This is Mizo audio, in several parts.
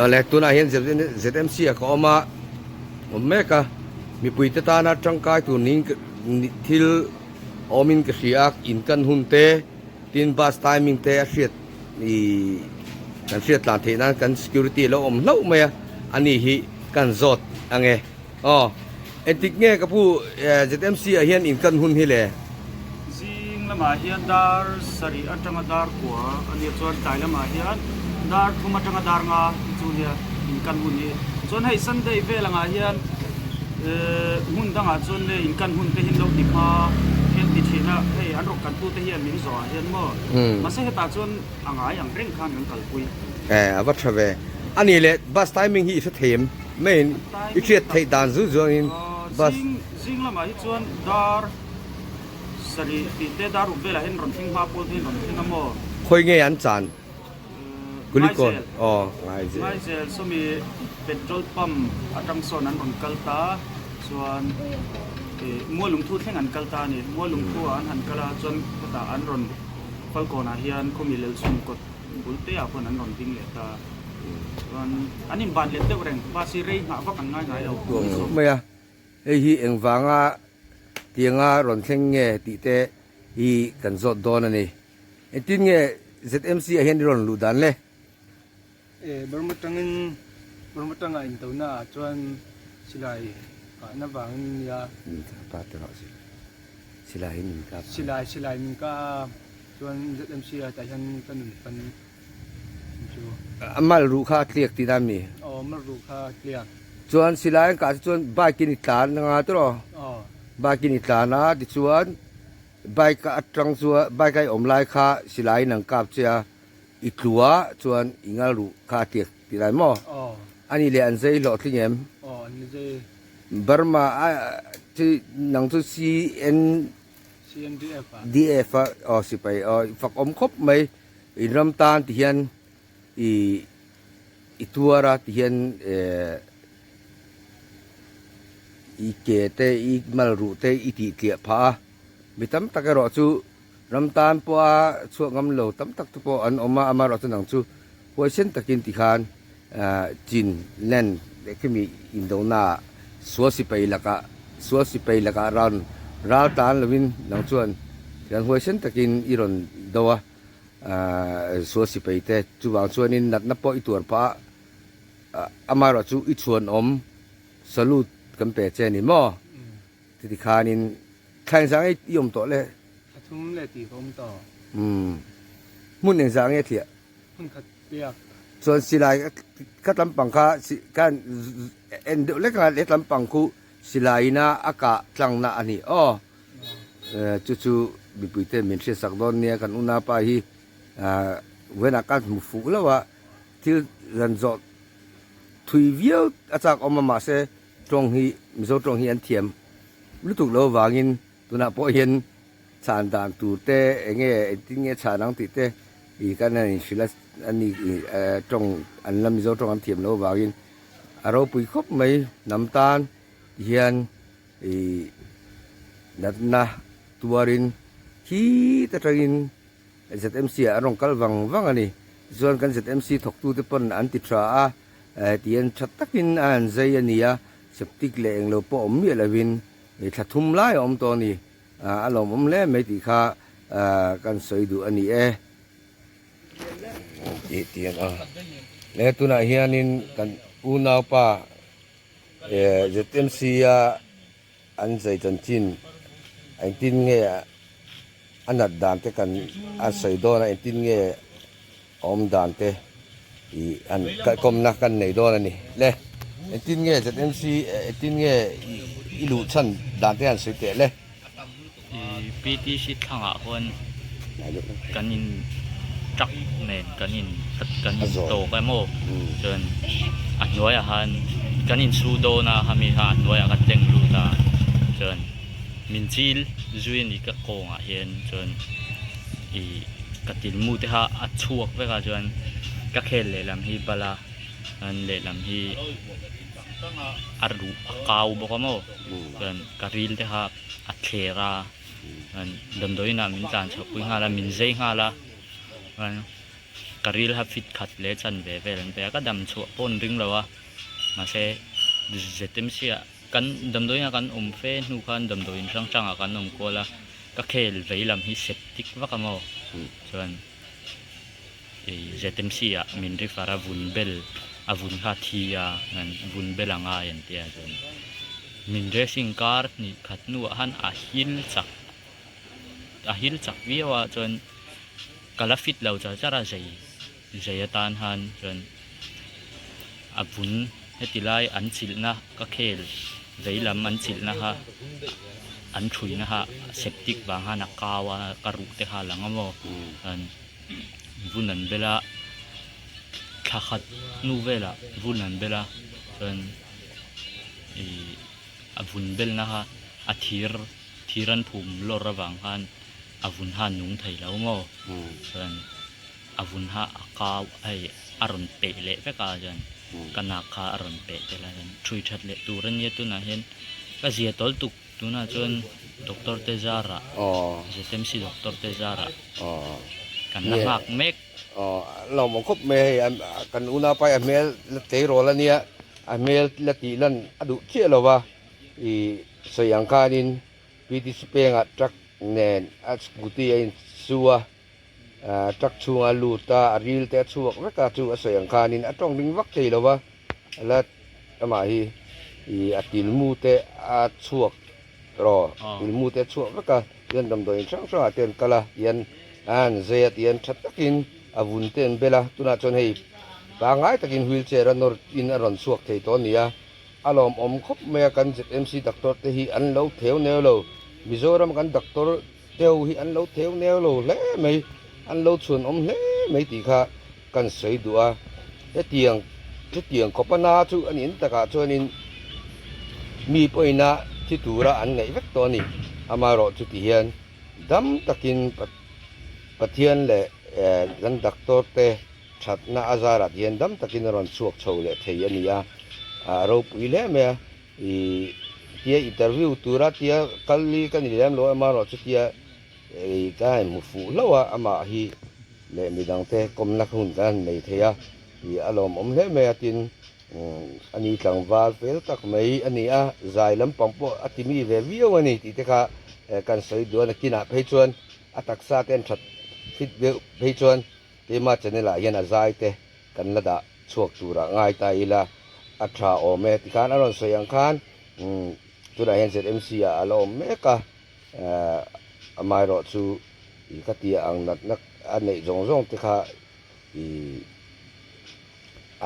Awle tunah hian ZMC ah ka awm a, awm mek a, mipuite tana tangkai tur niin thil awmin ka hria a, in kan hun te tin bus timing te a hriat ih kan hriat tlan theih nan kan security a lo awm hlauh mai a, ani hi kan zawt ange. Aw, engtik nge ka pu ZMC ah hian in kan hun hi le? Zing lamah hian dar sarih atanga dar kua a nia chuan tlai lamah hian dar thum atanga dar nga hi chu nia in kan hun hi. Chuan hei Sunday vel angah hian hmun dangah chuan nge in kan hun te hi an lo ti hma hian ti thin a, hei an rawk kantu te hian min zawhah hian maw mahse hetah chuan a ngai ang reng khan kan kalpui. A va tha ve. A nih leh bus timing hi i hre thei em? Main i hriat theih dan zu zuangin bus. Zing lamah hi chuan dar sarih tih te dar ruk velah hian rawn thleng hma pawl te hian rawn thleng a maw? Khawi nge an chan? Kulikawn aw Ngaizel. Ngaizel sawmi petrol pump atang sawn an rawn kal ta chuan Mualungthu thleng an kal ta a ni. Mualungthu ah an han kal a chuan hetah an rawn Falkawnah hian khawmi Lelchhung kawt bul te ah khuan an rawn ding leh ta. Chuan an inban let deuh reng, bus hi rei nghah vak an ngai ngai lo. Tuang khawp mai a, hei hi engvanga tianga rawn thleng nge tih te hi kan zawt dawn a ni. Engtin nge ZMC ah hian i rawn luh dan le? E, Burma tangin, Burma tanga intona ah chuan silai kahna vangin nia. Min kap a ti rawh silai, silaiin min kap a. Silai, silai min kah a, chuan ZMC ah tah hian ka nun pan. A mal ruh kha a tliak tihna a mi? Aw, mal ruh kha a tliak. Chuan silai an kah chu chuan bike in i tlan anga tiraw? Aw. Bike in i tlan a, tichuan bike atang chuan bike a i awm lai kha silai in an kap che a, i tlu a, chuan i ngal ruh kha a tliak tih lai maw? Aw. Ani leh an zei hlawh tling em? Aw, an zei. Burma a chi nang chu CN CNDF a. DF a, aw sipai aw fak awm khawp mai. In ram tan ti hian i i tuar a ti hian eh i ke te i mal ruh te i tih tliah phah a, mi tam tak erawh chu ram tan pawha chhuak ngam lo tam tak te pawh an awm a, amaherawh chu nang chu huaisen takin ti khan ah chin land leh khimi indona ah sual sipai lakah sual sipai lakah ran ral tan lovin nang chuan thian huaisen takin i rawn do a. Sual sipai te chuvang chuanin natna pawh i tuar phah a, amaherawh chu i chhuanawm salute kan pe che a ni maw? Chuti khanin thla engzah nge i awm tawh le? Thla thum leh tih ka awm tawh. Umm, hmun engzah nge thliah? Hmun khat piak. Chuan silai ka tlampang kha khan en deuh lek a, he tlampang khu silaiin a a kah tlangna a ni aw. Chu chu mipuite min hriatsak dawn nia kan unaupa hi vawiinah ka hmu fuh lo a, thil zan zawh thui viau a chak awm a mahse tawng hi Mizo tawng hi an thiam lutuk lo avangin tunah pawh hian chhan dan tur te eng nge engtin nge chhan ang tih te ih kan han inhrilh a a ni tawng an la Mizo tawng an thiam lo avangin a ropui khawp mai hnam tan hian. Ih natna tuarin khi ta tangin ZMC ah an rawn kal vang vang a ni. Tichuan kan ZMC thawktute pawn an ti tha a, tihian tha takin a han zai a ni a, septic leh englo pawh awm miah lovin thla thum lai a awm tawh a ni. A lawmawm hle mai tih kha kan sawi duh a ni e. Tih tiang a. Le tunah hianin kan unaupa ZMC a an zai chanchin engtin nge a nat dan te kan a sawi dawn a engtin nge a awm dan te ih an kalkawmna kan nei dawn a ni le engtin nge ZMC engtin nge i luh chhan dan te han sawi teh le. PTC thlangah khuan kan in truck nen kan in kan in tawk emaw chuan a hnuaiah khan kan in su dawn a khami kha a hnuaiah ka tleng lut a chuan min chil zui a ni ka kawngah hian chuan ih ka tilmu te kha a chhuak vek a chuan ka khel lehlam hi bal a chuan lehlam hi. A ruh a kau bawk a maw chuan ka ril te kha a thler a chuan damdawiin ah min tlan chhoh pui nghal a min zai nghal a chuan. Ka ril kha fit khat leh chanve vel an pe a, ka dam chhuah pawh an ring lo a, mahse ZMC ah kan damdawiin ah kan awm fe hnu khan damdawiin hrang hrang ah kan awm kual a, ka khel vei lam hi septic vak a maw chuan ih ZMC ah min refer a vun bel a vun kha a thi a vun bel a ngai an tia chuan min dressing kar hnih khat hnuah khan a hil chak a hil chak viau a chuan. Ka la fit lo char char a zei zei atan han chuan a vun heti lai an chilhna ka khel vei lam an chilhna kha an thuina kha septic vang khan a kau a ka ruh te kha a lang a maw chuan vun an bel a thla khat hnu velah vun an bel a chuan ih a vun belna kha a thir thir an phum lawr avang khan. A vun ha nung thei lo maw? Chuan a vun ha a kau hei a rawn peh leh vek a chuan ka nak kha a rawn peh tel a chuan thui that leh tur a nia tunah hian ka zia tawl tuk tunah chuan doctor te zarah ZMC doctor te zarah kan la nghak mek. Lo maw khawp mai hei kan unaupa hi a hmel la tleirawl a nia a hmel la tih lan a duh chiah lo va ih sawi ang khanin PTC pengah truck nen a scooty a insu a, truck chhunga a lut a, a ril te a chhuak vek a, chu a sawi ang khanin a tawng ding vak thei lo va, la amah hi ih a tilmu te a chhuak rawh, tilmu te a chhuak vek a, tihian damdawiin hrang hrangah te an kal a, tihian a han zai a, tihian tha takin a vun te an bel a, tunah chuan hei pangngai takin wheelchair a nawr in a rawn chhuak thei tawh a ni a. A lawmawm khawp mai a, kan ZMC doctor te hi an lo theu neu lo, Mizoram kan doctor te ho hi an lo theu neu lo hle mai, an lo chhuanawm hle mai tih kha kan sawi duh a, hetiang chutiang khawpa na chu a nin takah chuanin mi pawhina thi tura an ngaih vek tawh a ni, amaherawh chuti hian dam takin Pathian leh kan doctor te Thatna a zarah ti hian dam takin a rawn chhuak chho leh thei a ni a, a ropui hle mai a, ih tia interview tura tia kal hi ka ni lem lo a, amaherawh chu tia ih ka han hmu fuh hlauh a, amah hi leh midangte kawmna hun kan han nei thei a, ih a lawmawm hle mai a, tin a ni tlangval fel tak mai a ni a, zai lampang pawh a ti mi ve viau a ni tih te kha kan sawi duh a, nakinah phei chuan a taksa te an that fit deuh phei chuan Keimah channel ah hian a zai te kan la dah chhuak turah ngai ta ila a tha awm e tikhan a rawn sawi ang khan tunah hian ZMC ah a la awm mek a amaherawh chu ih ka tia ang natna a neih zawng zawng te kha ih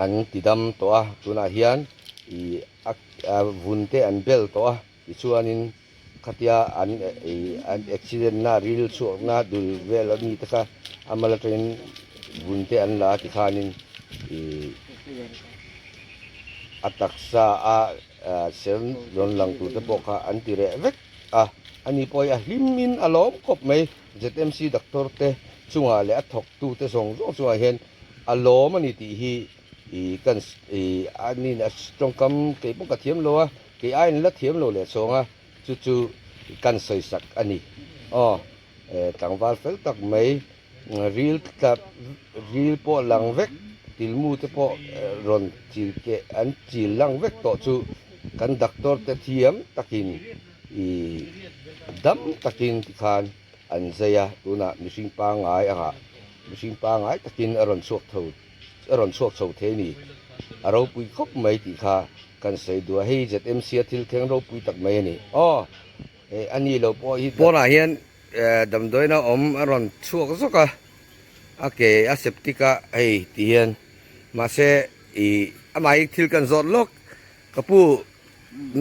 an ti dam tawh a tunah hian ih a vun te an bel tawh a tichuanin. Khatia an an accident na ril chhuak na dul vel a mi te kha a mal atangin vun te an la a ti khanin ih a taksa a ser rawn lang tur te pawh kha an ti reh vek a ani pawh hi a hlim in a lawm khawp mai ZMC doctor te chungah leh a thawk tu te zawng zawng chungah hian a lawm a ni tih hi ih kan ih ani a tawngkam keipawh ka thiam lo a. Kei aiin la thiam lo leh chhawng a, chu chu kan sawi sak a ni. Aw, tlangval fel tak mai, ril tla ril pawh lang vek, tilmu te pawh rawn chil keh an chil lang vek tawh chu kan doctor te thiam takin i dam takin tikhan an zai a, tunah mihring pangngai angah mihring pangngai takin a rawn chhuak tho a rawn chhuak chho thei a ni. A ropui khawp mai tih kha Kan sawi duh a, hei ZMC a thil thleng ropui tak mai a ni. Aw, hei a ni lo pawh hi. Pawnah hian damdawiin a awm a rawn chhuak zawk a, a ke a septic a hei ti hian mahse ih amah hi thil kan zawt lawk ka pu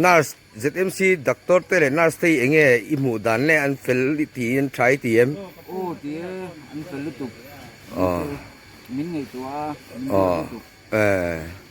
nurse ZMC doctor te leh nurse te hi eng nge i hmuh dan le an fel i tiin tha i ti em? Aw ti e, an fel lutuk. Min ngaihtuah a, min duat lutuk. Aw.